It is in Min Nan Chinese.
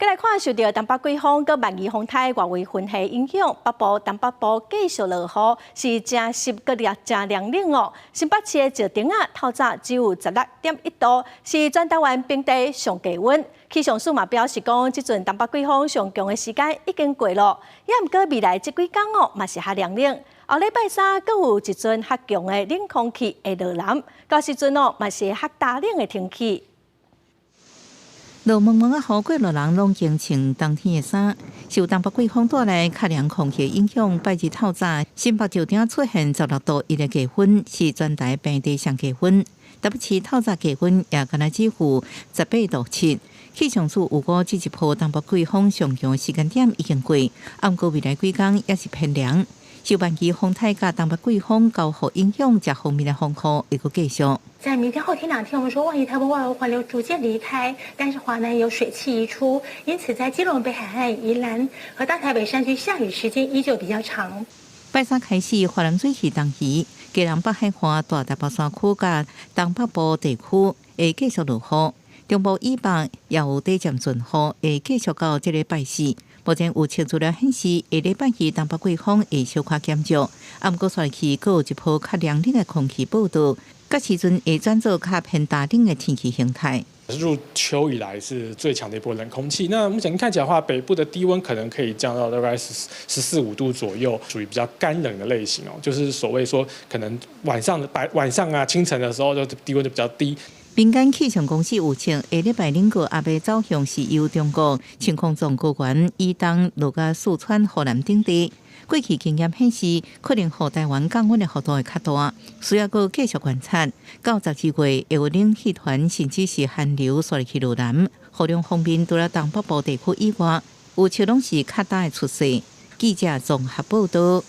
閣來看，受著東北季風佮萬宜風台外圍雲系影響，北部、東北部繼續落雨，是誠濕閣熱誠涼冷哦。新北市的石碇仔，透早只有16.1度，是全台灣平地上低溫。氣象署嘛表示講，這陣東北季風上強的時間已經過咯，也毋過未來這幾工哦，嘛是較涼冷。後禮拜三閣有一陣較強的冷空氣會落南，到時陣哦，嘛是較乾冷的天氣。落蒙蒙仔雨，過路人攏經穿冬天的衫。受東北季風帶來較涼空氣影響，拜日透早，新北石碇出現16度1的低溫，是全台平地上低溫。台北市透早低溫也干焦只有18度7。氣象署預估，這一波東北季風上強的時間點已經過，毋過未來幾工也是偏涼。受萬宜風台佮東北季風交互影響，這方面的風雨會閣繼續。在明天後天兩天，我們說萬宜颱風外圍環流逐漸離開，但是華南有水汽移出，因此在基隆北海岸、宜蘭和大台北山區下雨時間依舊比較長。拜三開始，華南水系東移，基隆北海岸、大台北山區佮東北部地區會繼續落雨，中部以北也有短暫陣雨，會繼續到這禮拜四。目前有測資料顯示，下禮拜二東北季風會小可減弱，毋過煞去閣有一波較涼冷的空氣報到，到時陣會轉做較偏乾冷的天氣形態。入秋以來是最強的一波冷空氣。那目前看起來的話，北部的低溫可能可以降到大概十四五度左右，屬於比較乾冷的類型哦。就是所謂說，可能晚上的白晚上啊，清晨的時候就低溫就比較低。民間氣象公司預測，下禮拜冷閣猶欲走向是由中國青藏高原以東落到四川、湖南等地。過去經驗顯示，可能予台灣降溫的幅度會較大，需要閣繼續觀察。到12月會有冷氣團，甚至是寒流紲入去落南，雨量方面除了東北部地區以外，有時攏是較大的趨勢。記者綜合報道。